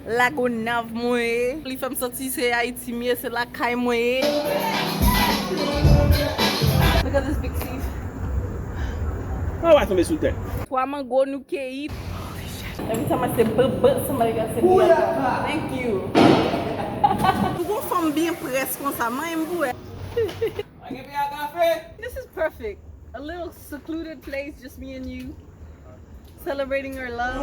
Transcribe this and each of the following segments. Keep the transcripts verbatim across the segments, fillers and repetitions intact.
Lagonav mwen ye. Li fè m santi se Ayiti m ye, se lakay mwen ye. Look at this big teeth. Mwen pa tonbe sou tè. Twa mango nou keyi. Every time I say but, but, somebody got to say, thank you. Pou yon fanm byen près konsa, manyen m pou wè. This is perfect. A little secluded place, just me and you, celebrating our love.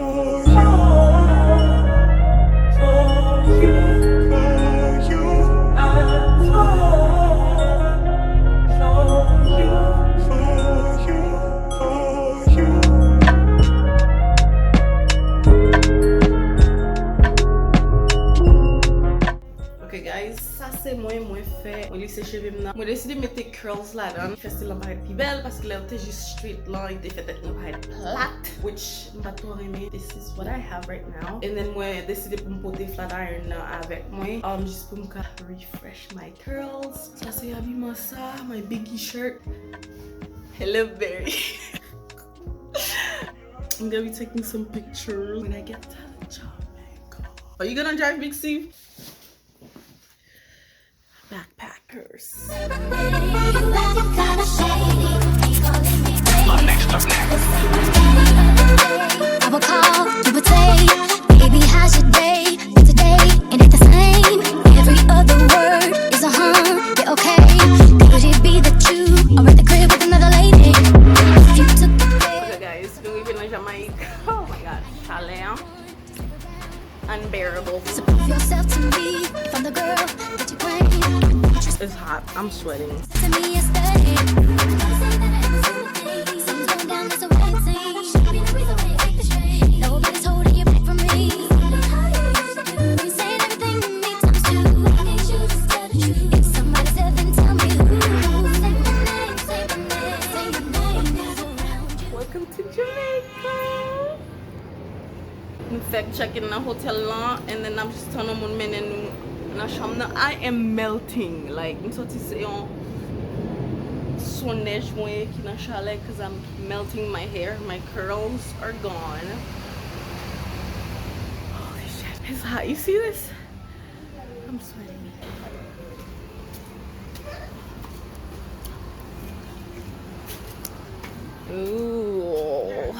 Ok, guys, sa se mwen, mwen fè, mwen lise cheve m nan. Mwen deside mete curls ladan, fè stil lan parèt pi bèl, paske lè yo te jis straight lan, li te fè tèt mwen parèt plat, which m pa t twò renmen. This is what I have right now. And then mwen deside pou m pote flat iron nan avèk mwen, um, jis pou m ka refresh my curls. Sa se abiman sa, my biggie shirt. Hello, Berry. I'm gonna be taking some pictures when I get to Jamaica. Are you gonna drive, Big Steve? Backpackers. I will call, you will take. Baby, how's your day? Today, it ain't the same. Every other word is a huh. Yeah, okay. Could it be that you are at the crib with another lady? If you took the bed. Okay, guys, nou rive nan Jamayik. Oh my God, chalè an. Unbearable. So prove yourself to me. From the girl that you claim. It's hot. I'm sweating. To me yesterday. Something's going down, there's a way it seems. Nobody's holding you back from me. You saying everything in me times two. Why can't you just tell the truth? If somebody said, then tell me who. Say my name, say my name, say my name. Welcome to Jamaica. Nou fèk check in nan hotel lan, and then n ap jis tann yon moun mennen nou nan chanm nan. I am melting. Like, m santi se yon, se yon nèj mwen ye ki nan chalè, 'cause I'm melting my hair. My curls are gone. Holy shit, it's hot. You see this? I'm sweating. Ooh.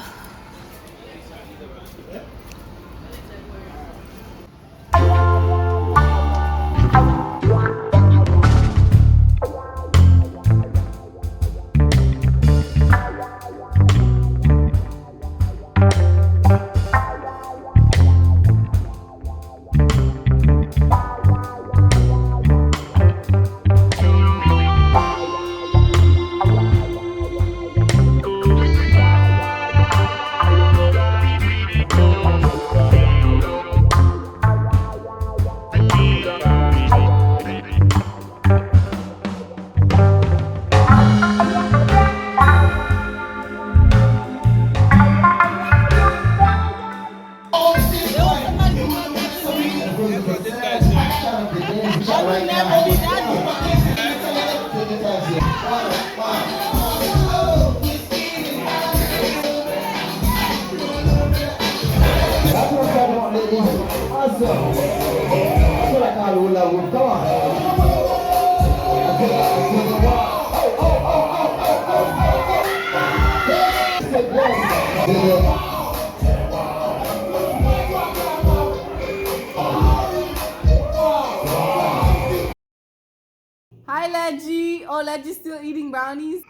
Hi, Leggy. Oh, Leggy's still eating brownies?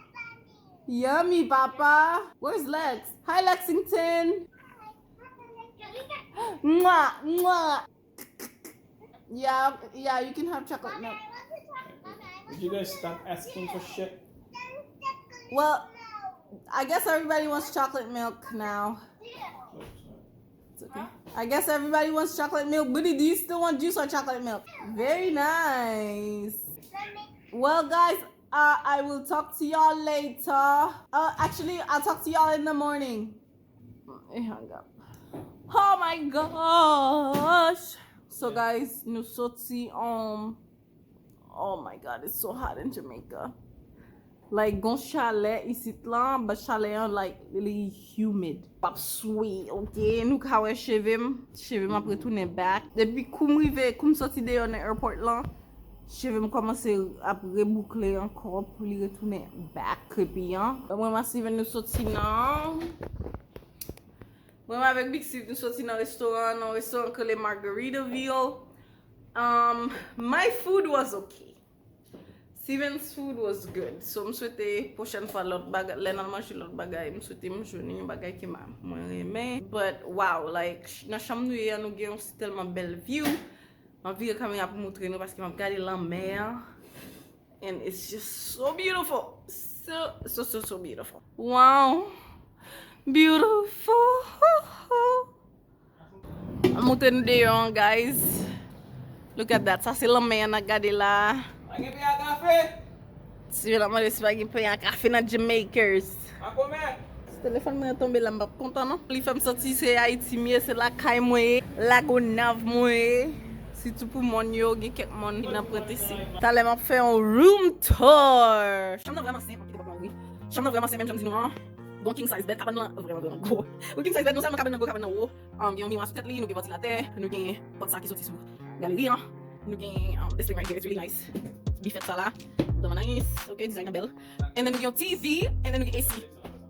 Yummy, Papa. Where's Lex? Hi, Lexington. Mwah, mwah. Yeah, yeah, you can have chocolate milk. Would you guys stop asking for shit? Well, I guess everybody wants chocolate milk now. It's okay. I guess everybody wants chocolate milk. Booty, do you still want juice or chocolate milk? Very nice. Well, guys, uh, I will talk to y'all later. Uh, actually, I'll talk to y'all in the morning. It hung up. Oh my gosh. So, guys, nou soti, um, oh my God, it's so hot in Jamaica. Like, gon chalè isit lan, but chalè an, like, li humid. P ap swe, ok? Nou ka wè cheve m, cheve m ap retounen back. Depi kou m rive, kou m soti deyò nan airport lan, cheve m kòmanse ap reboukle ankò pou li retounen back creepy an. Mwen, Mama Steven, nou soti nan Mwen avèk Big Steve, nou soti nan restoran, nan restoran k rele Margaritaville. Um, my food was okay. Steven's food was good. So, m swete pwochèn fwa lòt bagay, lè n al manje lòt bagay, m swete m jwenn yon bagay ke ma, mwen renmen. But, wow, like, ch-, nan chanm nou ye a, nou gen yon tèlman bèl view. M ap vire kamera pou montre nou paske m ap gade lanmè a. And it's just so beautiful. So, so, so, so beautiful. Wow. Beautiful. An montre nou deyò an, guys. Look at that. Sa se lanmè an n ap gade la. Pa gen peyi a kafe? Si yo la mande si pa gen peyi a kafe nan Jamaicans. Pa kòmè. Si telefòn mwen tonbe la, m p ap kontan non. Li fè m santi se Ayiti m ye, se lakay mwen ye, Lagonav mwen ye. Sitou pou mòn yo, gen kèk mòn ki nan pwent isi. Talè m ap fè yon room tour. Chanm nan vrèman senp, kite pòt lan ouvri. Chanm nan vrèman senp, menm jan m di nou an. Gon king size bed, kabann lan vrèman, vrèman gwo. Gon king size bed, non sèlman kabann nan gwo, kabann nan wo. Um, gen yon miwa sou tèt li, nou gen vantilatè, nou gen pòt sa ki soti sou galeri an. Nou gen, um, this thing right here, it's really nice. Bifèt sa la, vrèman nice. Ok, design nan bèl. And then nou gen yon T V, and then nou gen A C.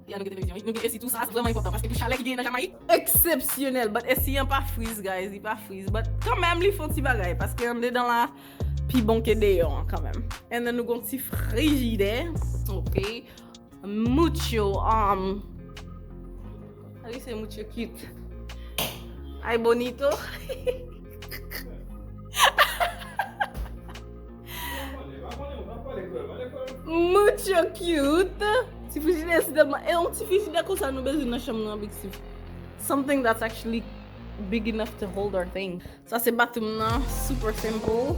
Ya, nou gen televizyon, wi. Nou gen A C tou, sa vrèman enpòtan, paske pou chalè ki genyen nan Jamayik, eksepsyonèl. But A C an pa freeze, guys, li pa freeze. But kanmenm, li fè yon ti bagay, paske anndedan la pi bon ke deyò an kanmenm. And then nou gen yon ti frijidè. Ok. Mucho, um, how do you say mucho cute? Ay bonito. Mucho cute. Ti frijidè si tèlman, e yon ti frijidè konsa nou bezwen nan chanm nan, Big Steve. Something that's actually big enough to hold our thing. Sa se bathroom nan, super simple.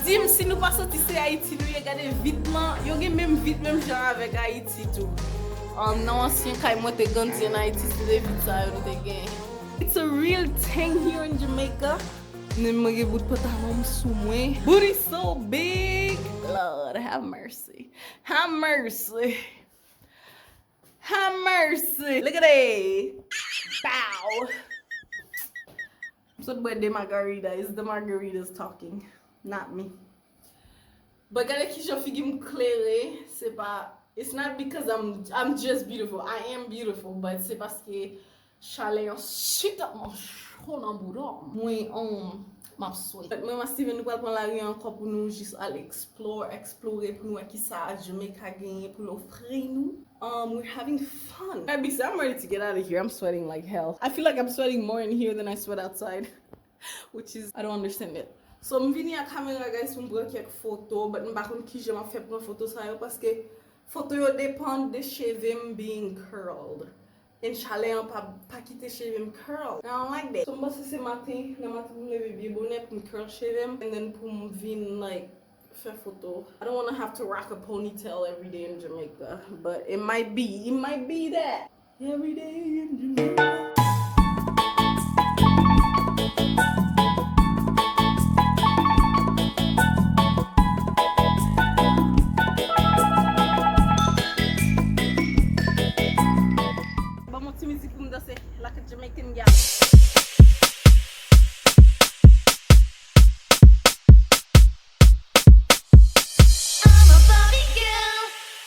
Di m si nou pa santi se Ayiti nou ye, gade vit lan, yo gen menm vit menm jan avèk Ayiti tou. Um, nan ansyen kay mwen te grandi an Ayiti, se de vit sa yo nou te gen. It's a real thing here in Jamaica. Men mwen gen bout pantalon m sou mwen. Booty so big. Lord, have mercy. Have mercy. Have mercy. Look at it. Bow. M sot bwè de margarita. It's the margaritas talking, not me. But gade kijan figi m klere, se pa, it's not because I'm, I'm just beautiful. I am beautiful, but se paske chalè an si tèlman cho nan bouda m. Mwen, um, m ap swe. Mwen, Mama Steven, nou pral pran lari ankò pou nou jis al explore, eksplore, pou nou wè kisa Jamaica genyen pou l ofri nou. Um, we're having fun. Hey, Big Steve, I'm ready to get out of here. I'm sweating like hell. I feel like I'm sweating more in here than I sweat outside. Which is, I don't understand it. So, m vini ak kamera, guys, pou m pran kèk foto, but m pa konn kijan m ap fè pran foto sa yo, paske foto yo depann de cheve m being curled. And chalè an pa, pa kite cheve m curl. I don't like that. So, m panse se maten, nan maten pou m leve byen bonè, pou m curl cheve m, and then pou m vin, like, fè foto. I don't wanna have to rock a ponytail every day in Jamaica, but it might be, it might be that. Every day in Jamaica. Ban m yon ti mizik pou m danse like a Jamaican gal. I'm a Barbie girl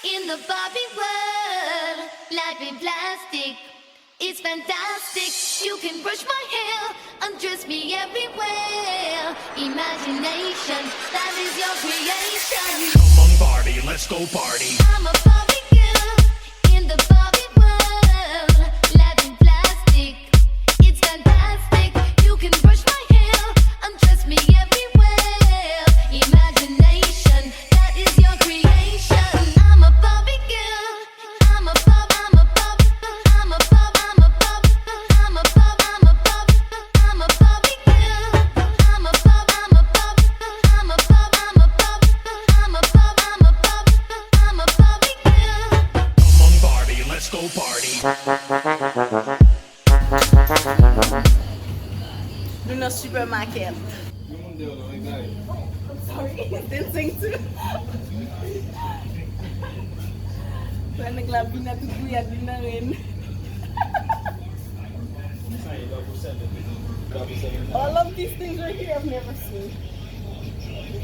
in the Barbie world. Life in plastic, it's fantastic. You can brush my hair, undress me everywhere. Imagination, that is your creation. Come on, Barbie, let's go party. I'm a Barbie girl in the Barbie world. Life in plastic, it's fantastic. You can brush my hair, undress me everywhere. Imagination, that is your creation. I'm a Barbie girl. I'm a Barb-, I'm a Barb-, I'm a Barb-, I'm a Barb-, I'm a Barb-, I'm a Barb-, I'm a Barbie girl. I'm a Barb-, I'm a Barb-, I'm a Barb-, I'm a Barb-, I'm a Barb-, I'm a Barb-, I'm a Barbie girl. Come on, Barbie, let's go party. Nou nan supermarket. Oh, I'm sorry. Dancing too. Sa nèg la vin nan tout gouyad li nan ren. All of these things right here I've never seen.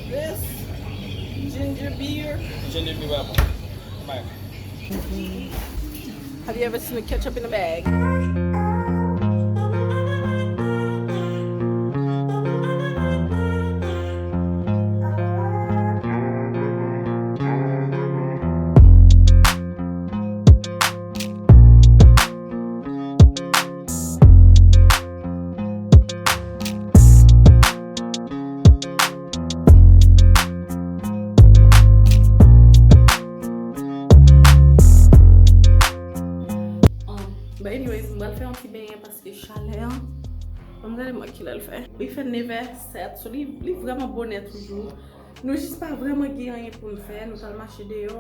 This ginger beer. Ginger beer, what happened? Mike. Have you ever seen a ketchup in a bag? Um, but anyways, m pral fè yon ti benyen paske chalè an. Ban m gade mwen kilè l fè. Li fè nevè sèt, so li, li vrèman bonè toujou. Nou jis pa vrèman gen anyen pou n fè. Nou t al mache deyò.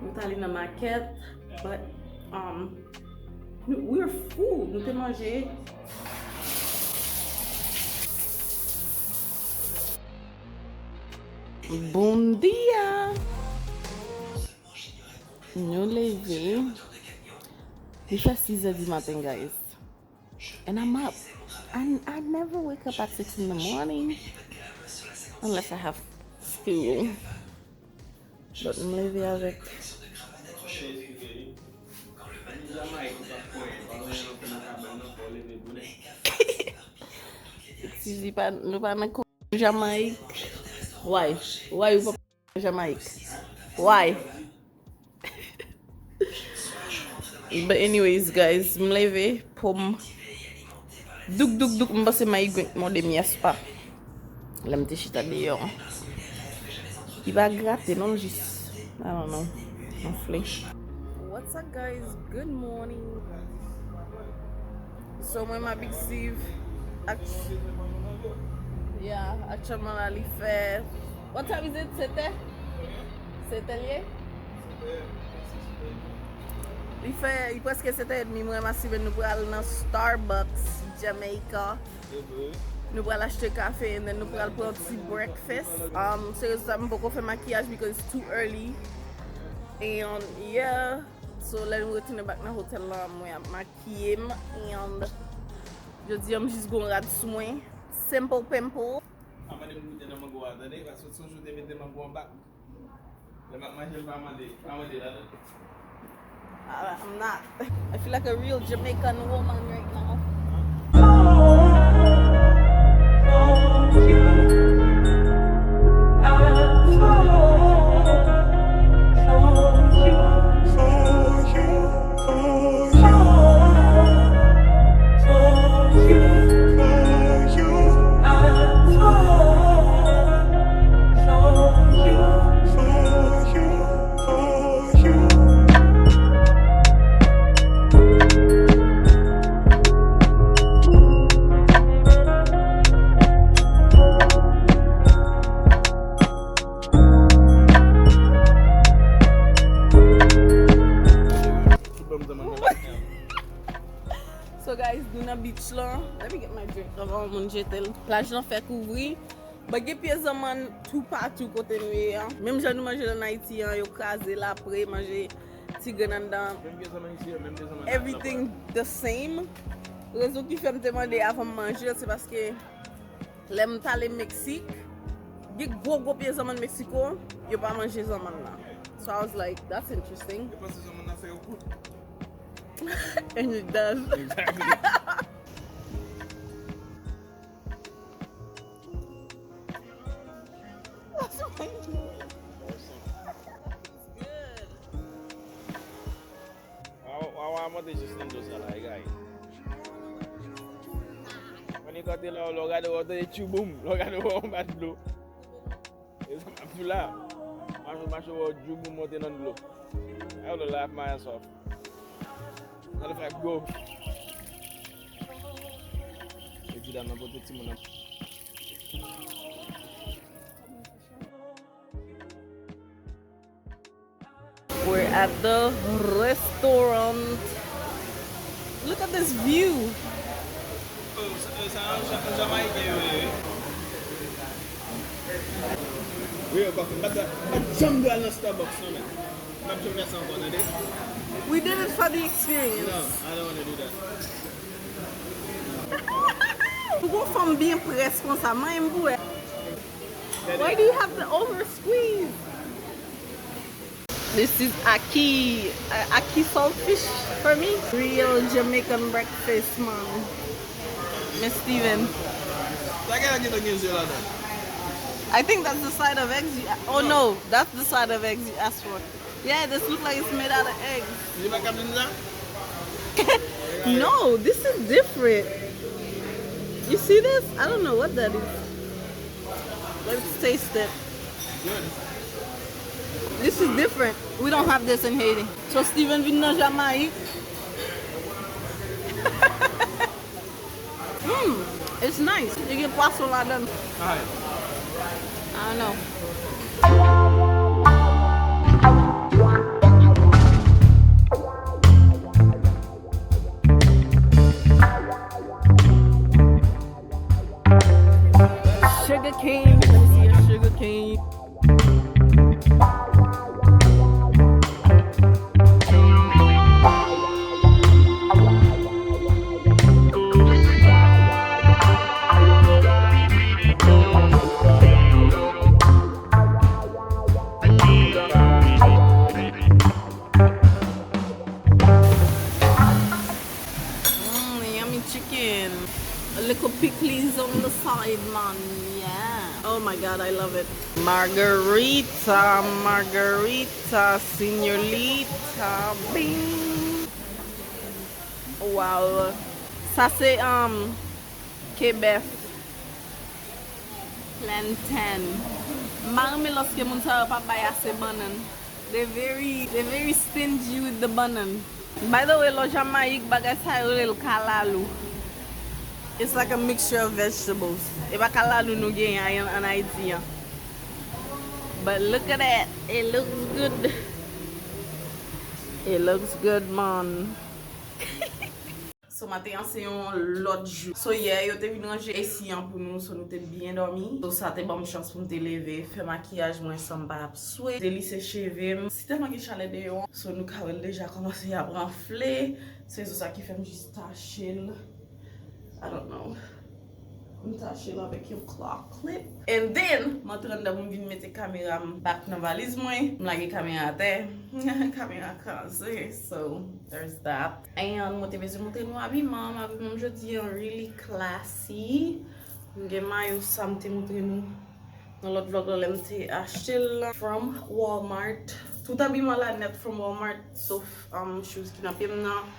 Nou t ale nan makèt, but, um, nou, we were full. Nou te manje. Bondia! Nou leve. Li fè sis è di maten, guys. And I'm up. I, I never wake up at six in the morning unless I have school. But m leve avèk. Excuse, li pa, nou pa nan ko-, Jamayik. Why? Why ou pa Jamayik? Why? But anyways, guys, m leve pou m douk, douk, douk, m panse migraine mòde m yès pa. Lè m te chita deyò. Li pa grate non, l jis, I don't know, anfle. What's up, guys? Good morning. So, mwen, m a Big Steve. Act-, yeah, aktyèlman la, li fè, what time is it? Sèt è? Sèt è l ye? Li fè, li prèske sèt è edmi, mwen, m a Steven, nou pral nan Starbucks, Jamaica. Nou pral achte kafe, and then nou pral pran yon ti breakfast. Um, se rezon sa m poko fè makiyaj because it's too early. And, yeah, so lè nou retounen back nan hotel la, mwen ap makiye m, and jodi a m jis gon rad sou mwen. Simple pimple. Pa mande m goute nan mango a, tande, paske se yon jou te mete mango an bak. Lè m ap manje, m pa mande, pa mande ladan. Ah, I'm not. I feel like a real Jamaican woman right now. So guys, nou nan beach lan. Let me get my drink. Avan moun jete l. Plaj lan fèk ouvri. But gen pye zanmann toupatou kote nou ye a. Menm jan nou manje l ann Ayiti an, yo kraze l apre, manje ti grenn anndan. Menm pye zanmann isi a, menm pye zanmann la. Everything the same. Rezon ki fè m te mande avan m manje l, se paske lè m t ale Meksik, gen gwo, gwo pye zanmann Meksiko, yo pa manje zanmann nan. So I was like, that's interesting. Yo panse zanmann nan fè yo gout. And it does. Exactly. That's what I mean. It's good. Wa, wa, wa monte jis nan do sa la, e gay. Mwen li kote la, lè w gade w tande tchouboum, lè w gade w bat dlo. E sa m ap di w la. Mache, mache w tchouboum monte nan dlo. Ayo lè la ap mayan sòf. Nan le fè go. E ti dam nan pote timoun nan. We're at the restaurant. Look at this view. Oh, sa, sa, sa, Jamayiken yo ye, wi. M Yo, pa, pa, pa janm dwe al nan Starbucks non, men. M ap janm fè sa ankò, tande? We did it for the experience. No, I don't wanna do that. Ou gon fanm byen près konsa, manyen m pou wè. Why do you have to over squeeze? This is ackee, uh, ackee saltfish for me. Real Jamaican breakfast, man. Miss Steven. Sa gen la gen nan gen zye ladan. I think that's the side of eggs you, oh no, that's the side of eggs you asked for. Yeah, this look like it's made out of eggs. Li pa ka vin la? No, this is different. You see this? I don't know what that is. Let's taste it. Good. This is different. We don't have this in Haiti. So Steven vin nan Jamayik. Mm, it's nice. Li gen pwason ladan. Alright. I don't know. Sugar cane, let me see your sugar cane. Mm, yummy chicken. A little pickles on the side, man. Yeah. Oh my God, I love it. Margarita, margarita, señorita, bing. Wow. Sa se, um, kebèf. Plantain. M pa renmen lòske moun sa yo pa bay ase bannann. They very, they very stingy with the bannann. By the way, lò Jamayik, bagay sa yo rele l kalalou. It's like a mixture of vegetables. E pa kalalou nou genyen an, an Ayiti an. But look at that. It looks good. It looks good, man. So, maten an se yon lòt jou. So, yè, yo te vin ranje A C an pou nou, so nou te byen dòmi. So, sa te ban m chans pou m te leve, fè makiyaj mwen san m pa ap swe, delise cheve m. Si tèlman gen chalè deyò an, so nou ka wè l deja kòmanse ap ranfle. Se rezon sa ki fè m jis tache l. I don't know. M tache l avèk yon claw clip. And then, m antre anndan pou m vin mete kamera m back nan valiz mwen. M lage kamera atè. Kamera kraze. So, there's that. And mwen te bezwen montre nou abiman m. Abiman m jodi an really classy. M gen mayo sa m te montre nou nan lòt vlog lan lè m te achte l from Walmart. Tout abiman la nèt from Walmart, sauf, um, shoes ki nan pye m nan.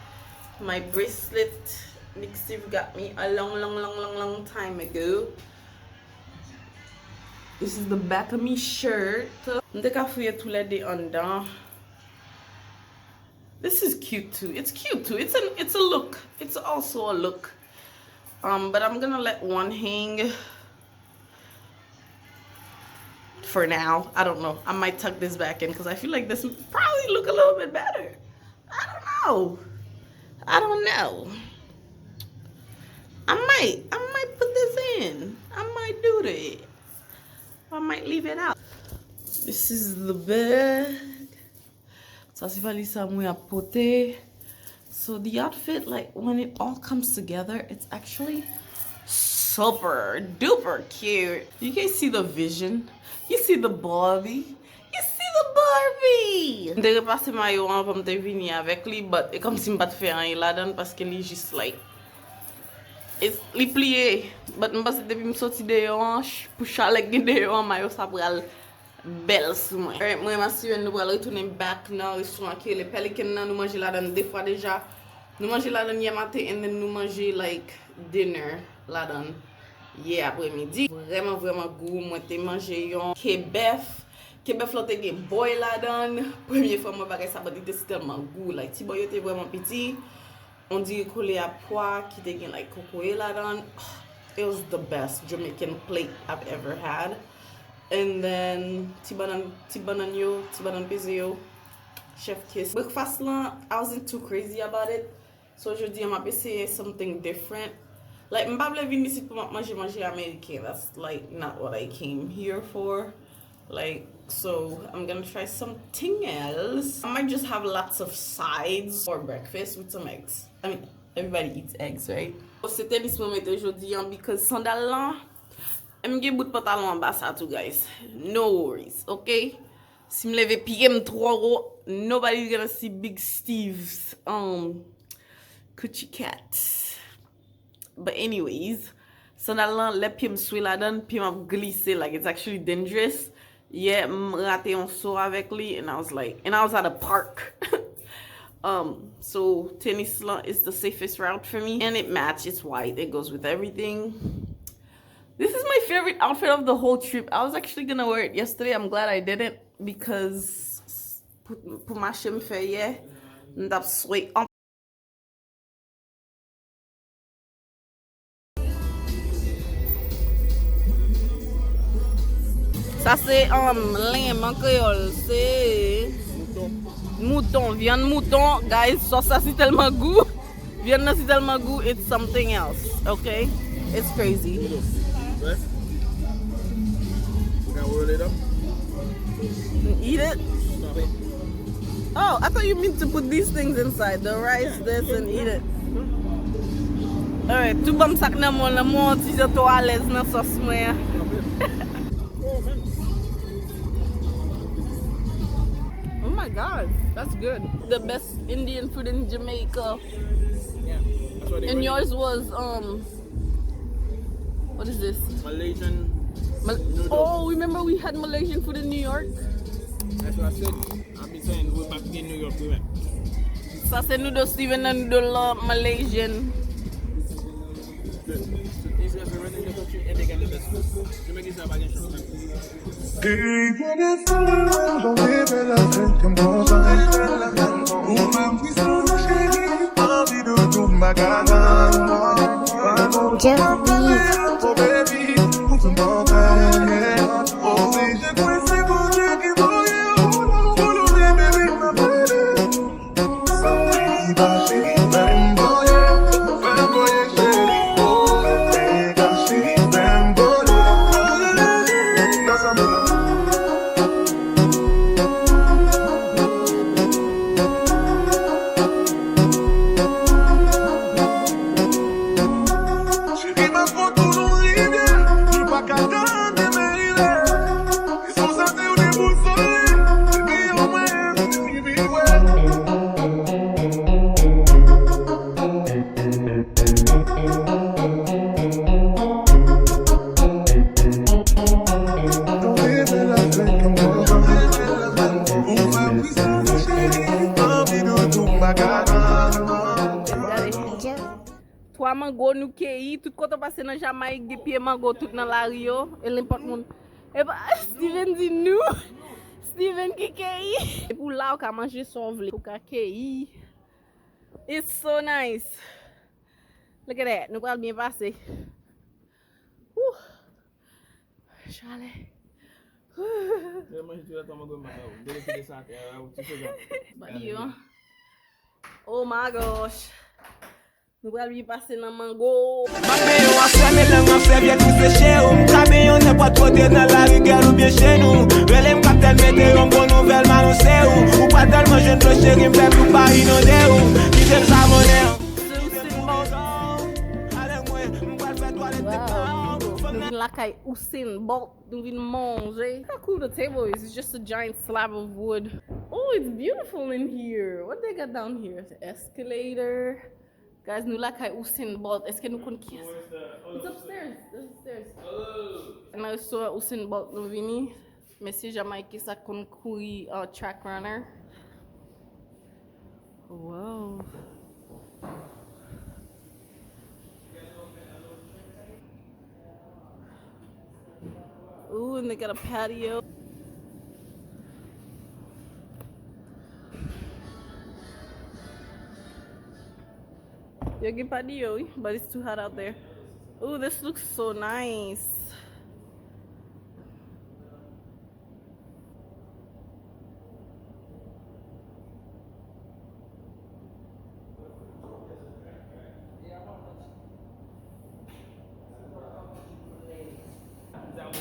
My bracelet, Nick Steve got me a long, long, long, long, long time ago. This is the back of me shirt. M te ka fouye toulède anndan. This is cute too. It's cute too. It's an, it's a look. It's also a look. Um, but I'm gonna let one hang for now. I don't know. I might tuck this back in because I feel like this probably look a little bit better. I don't know. I don't know. I might, I might put this in. I might do that. I might leave it out. This is the bag. Sa se valiz sa mwen ap pote. So the outfit, like, when it all comes together, it's actually super duper cute. You can see the vision. You see the Barbie. You see the Barbie. M te repase mayo an avan m te vini avèk li, but e kòmsi m pa t fè anyen ladan l paske li jis, like, it's, li pliye. But m panse depi m soti deyò an, ch-, pou chalè k gen deyò an, mayo sa pral bèl sou mwen. Alright, mwen, Mastiven, nou pral retounen back nan restoran ki rele Pelican nan. Nou manje ladan de fwa deja. Nou manje ladan yè maten, and then nou manje, like, dinner ladan yè apremidi. Vrèman, vrèman gou. Mwen te manje yon kebèf. Kebèf lan te gen bòy ladan. Premye fwa mwen bagay sa, but li te si tèlman gou. Like, ti bòy yo te vrèman piti. On dirait kole a pwa ki te gen, like, kokoye ladan. It was the best Jamaican plate I've ever had. And then, ti bannann, ti bannann yo, ti bannann peze yo. Chef kiss. Breakfast lan, I wasn't too crazy about it. So, jodi an, m ap eseye something different. Like, m pa vle vin isit pou m ap manje manje ameriken. That's, like, not what I came here for. Like, so I'm gonna try something else. I might just have lots of sides for breakfast with some eggs. I mean, everybody eats eggs, right? Se tenis mwen mete jodi an because sandal lan, m gen bout pantalon anba sa tou, guys. No worries, ok? Si m leve pye m twò wo, nobody gonna see Big Steve's, um, coochie cat. But anyways, sandal lan, lè pye m swe ladan, pye m ap glise, like, it's actually dangerous. Yeah, m rate yon so avèk li, and I was like, and I was at a park. Um, so tenis lan is the safest route for me, and it match, it's white, it goes with everything. This is my favorite outfit of the whole trip. I was actually gonna wear it yesterday. I'm glad I didn't because pou, pou mache m fè yè, m t ap swe. Sa se, um, lenm an kreyòl, se mouton, vyann mouton, guys, sòs sa si tèlman gou, vyann nan si tèlman gou, it's something else, ok? It's crazy. Right? We gotta roll it up. Eat it? Stop it. Oh, I thought you meant to put these things inside, the rice, this, and eat it. Alright, tou ban m sa k nan men w lan, mwen ti jan twò alèz nan sòs mwen an. Oh my God, that's good. The best Indian food in Jamaica. Yeah, that's what they And really yours was, um, what is this? Malaysian Mal- noodles. Oh, remember we had Malaysian food in New York? That's what I said. I've been saying we back in New York, we went. Sa se noodle Steven nan noodle la Malaysian. These guys are running the country and they got the best food. Jamaican style, I guess. Twa mango nou keyi, tout kote w pase nan Jamayik, gen pye mango tout nan lari yo, e nenpòt moun. E pa, Steven di nou, Steven ki keyi. E pou la, ou ka manje sa w vle, ou ka keyi. It's so nice. Look at that. Nou pral byen pase. Woo. Chalè. Mwen manje tou lè tan mango m pa ou. Dele ki de sa atè a, ou ti soja. Badi yo. Oh my gosh. Nou pral byen pase nan mango. M ap benyen w ak sèl, men lang m ap sèvyèt pou seche w. M ka benyen w nenpòt kote nan lari, gèl oubyen chenou. Rele m kaptèn meteo, m gon nouvèl m anonse w. Ou pa tèlman jwenn dlo cheri, m fè tou pa inonde w. Kite m savone. Wow, nou vin lakay Usain Bolt, nou vin manje. Look how cool the table is. It's just a giant slab of wood. Oh, it's beautiful in here. What they got down here? The escalator. Guys, nou lakay Usain Bolt. Èske nou konn kiyès? It's upstairs. It's upstairs. Nan restoran Usain Bolt nou vini. Mesye Jamayik sa konn kouri, uh, track runner. Wow. Ooh, and they got a patio. Yo gen patio, wi, but it's too hot out there. Ooh, this looks so nice.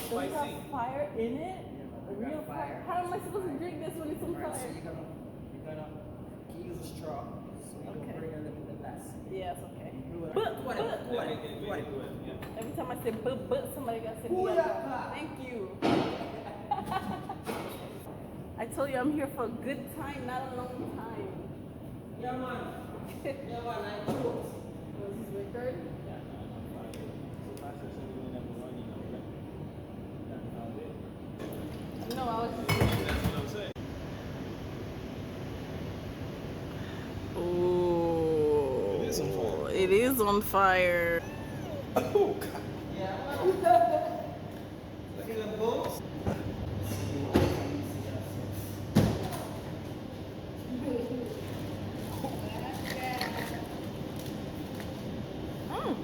Does it have fire in it? How am I supposed to drink this when it's on fire? Can you use a straw? So you don't burn your lip with the vest. Yes, okay. But, but, every time I say but, but, somebody gotta say but. Thank you. I told you I'm here for a good time, not a long time. Yeah, man. Yeah, man, I joke. Was this record? No, I was just. Ooh, it is on fire. Oh, God. Yeah. Mm.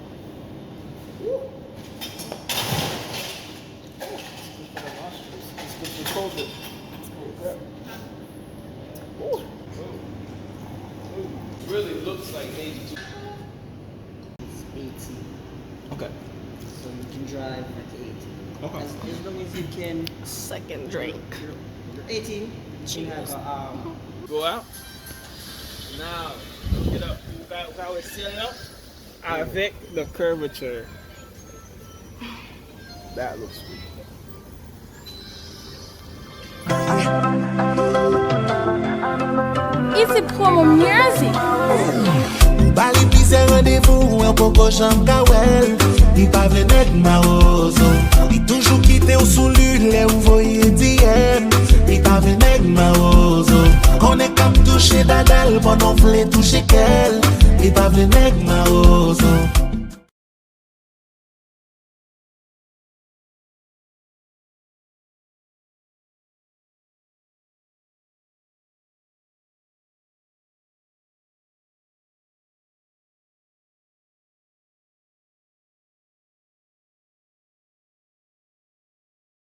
Ooh. It's good for the nostrils. It's good for COVID. Ooh. Really looks like eighty-two. It's eighteen. Okay. So you can drive at eighteen. Okay. As, as long as you can. Second drink. You're, you're eighteen. You can have a, um, go out. Now, look it up. Ou ka, ou ka wè syèl la. Avec the curvature. That looks good. It's a promo music. Ou ba li plizyè randevou, ou poko janm ka wè l. Li pa vle nèg mawozo. Li toujou kite w sou li lè ou voye D M. Li pa vle nèg mawozo. Konnen k ap touche dada l pandan w vle touche kè l. Li pa vle nèg mawozo.